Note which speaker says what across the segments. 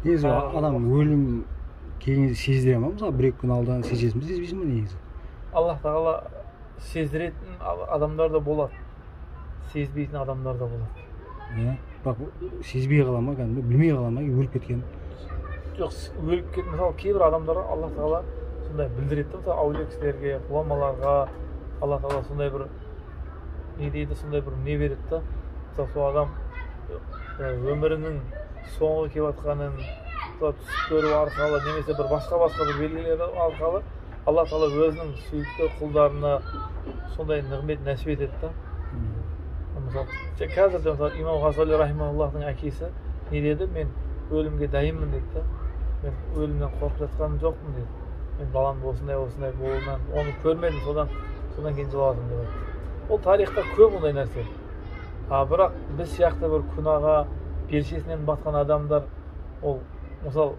Speaker 1: Негізі адам өлім келген кезде сездіре ма? Мысалы, бір екі күн алдын сезесің бе, сезбейсің ба негізі?
Speaker 2: Аллах тағала сездіретін адамдар да болады, сезбейтін адамдар да болады.
Speaker 1: Иә, бірақ сезбей қала ма, кәдімгі білмей қала ма өліп кеткенін?
Speaker 2: Жоқ, өліп кет, мысалы, кейбір адамдарға Аллах тағала сондай білдіреді да, мысалы, әулие кісілерге, ғұламаларға Алла тағала сондай бір не дейді, сондай бір не береді да, мысалы, сол адам өмірінің соңы келіп жатқанын, мысалы, түс көру арқылы немесе бір басқа бір белгілер арқылы Алла тағала өзінің сүйікті құлдарына сондай нығмет нәсіп етеді да. Мысалы, қазір де, мысалы, имам Ғазали рахимауллахтың әкесі не деді? Мен өлімге дайынмын деді да. Мен өлімнен қорқып жатқан жоқпын деді. Мен балам осындай осындай болуынан оны көрмедім, содан кейін жыладым деп айтты. Ол тарихта көп ондай нәрсе. А бірақ біз сияқты бір күнәға белшесінен батқан адамдар, ол, мысалы,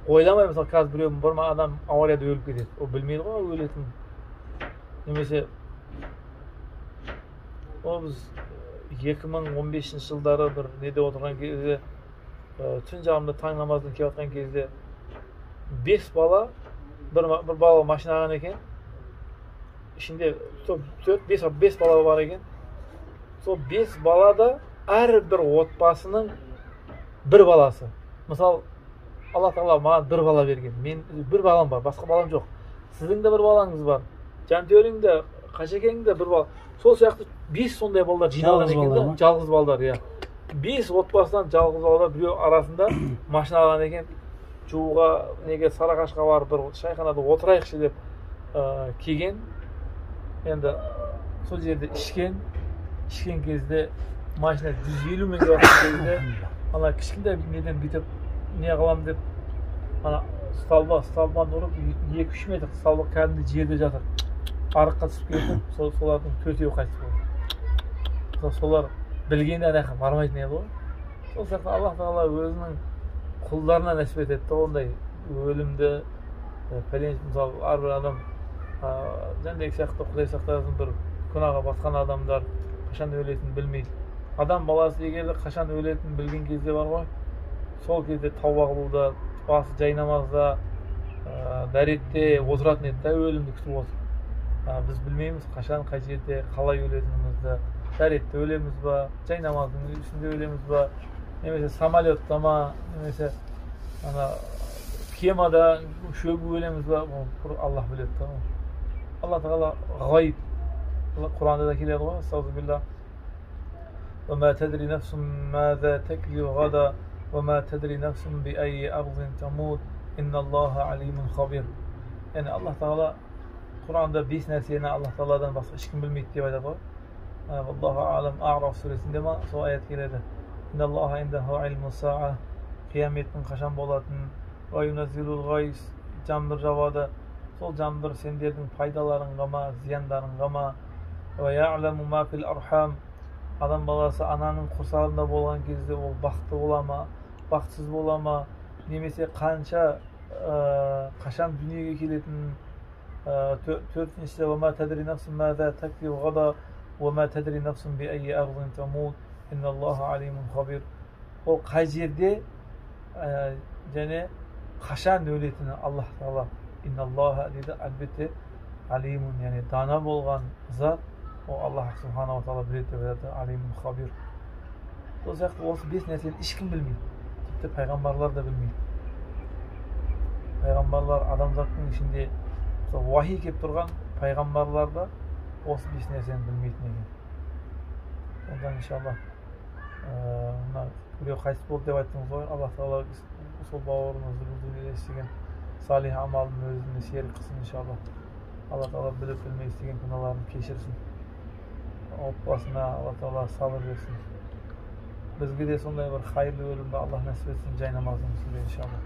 Speaker 2: ойламай, мысалы, қазір біреу бір адам аварияда өліп кетеді, ол білмейді ғой өлетінін. Немесе ол біз 2015 жылдары бір неде отырған кезде, түн жарымда таң намазынан келіп жатқан кезде 5 бала, бір бала машина алған екен, ішінде 4-5 бала бар екен. Сол 5 бала да әрбір отбасының бір баласы. Мысалы, Алла тағала маған бір бала берген, мен бір балам бар, басқа балам жоқ. Сіздің де бір балаңыз бар, Жантөрің де, Қажекең де бір бала. Сол сияқты 5 сондай балалар жиналған екен да, жалғыз балалар, иә. 5 отбасынан жалғыз балалар біреу арасында машина алған екен, жууға, неге Сарыағашқа барып бір шайханада отырайықшы деп келген. Енді сол жерде ішкен кезде машина 150 мың жатқан кезде ана кішкентай неден бүйтіп не қыламын деп ана столбаны ұрып 2-3 метр столба кәдімгі жерде жатыр. Арыққа түсіп кетіп, солардың төртеуі қайтыс болды. Солар білгенде ана жаққа бармайтын еді ғой. Сол сияқты Аллах тағала өзінің құлдарына нәсіп етеді да ондай өлімді, пәлен, мысалы, әрбір адам жәндегі сияқты, Құдай сақтасын, бір күнәға батқан адамдар қашан өлетінін білмейді. Адам баласы егер де қашан өлетінін білген кезде бар ғой, сол кезде тауба қылуда, басы жай намазда, дәретте отыратын еді да, өлімді күтіп отыр. Біз білмейміз қашан, қай жерде, қалай өлетінімізді. Дәретте өлеміз ба, жай намаздың үстінде өлеміз ба, немесе самолетта ма, немесе ана кемада шөгіп өлеміз ба, оны Аллах біледі да. Алла тағала ғайып. Құранда да келеді ғой, астағфируллах. وما تدري نفس ماذا تكسب غدا وما تدري نفس بأي أرض تموت إن الله عليم خبير. Яғни Аллах тағала Құранда 5 нәрсені Аллах тағаладан басқа ешкім білмейді деп айтады ғой. Аллаху алам, А'раф сүресінде ма сол аят келеді. Инналлаха индаху илму саа, қияметтің қашан болатынын, уа юназзилул ғайс, жаңбыр жауады, сол жаңбыр сендердің пайдаларыңға ма, зияндарыңға ма, уа я'ламу ма фил архам, адам баласы ананың құрсағында болған кезде ол бақытты бола ма, бақытсыз бола ма, немесе қанша қашан дүниеге келетінін. Төртіншісі, уа тадри нафсун маза таксибу ғада уа ма тадри нафсун би айи арзин тамут инналлаха алимун хабир. Ол қай жерде және қашан өлетіні Аллах тағала инналлаха дейді, әлбетте алимун, яғни дана болған зат, ол Аллах субханала тағала біледі деп айтады, алимун хабир. Сол сияқты осы 5 нәрсені ешкім білмейді, тіпті пайғамбарлар да білмейді. Пайғамбарлар адамзаттың ішінде уахи келіп тұрған пайғамбарлар да осы 5 нәрсені білмейтін екен. Сондықтан иншалла мына біреу қайтыс болды деп айттыңыз ғой, Аллах тағала сол бауырымызды бұл дүниеде істеген салих амалын өзіне серік қылсын иншалла. Алла тағала біліп білмей істеген күнәларын кешірсін, отбасына Алла тағала сабыр берсін. Бізге де сондай бір хайырлы өлімді Аллах нәсіп етсін, жай намаздың үстінде иншалла.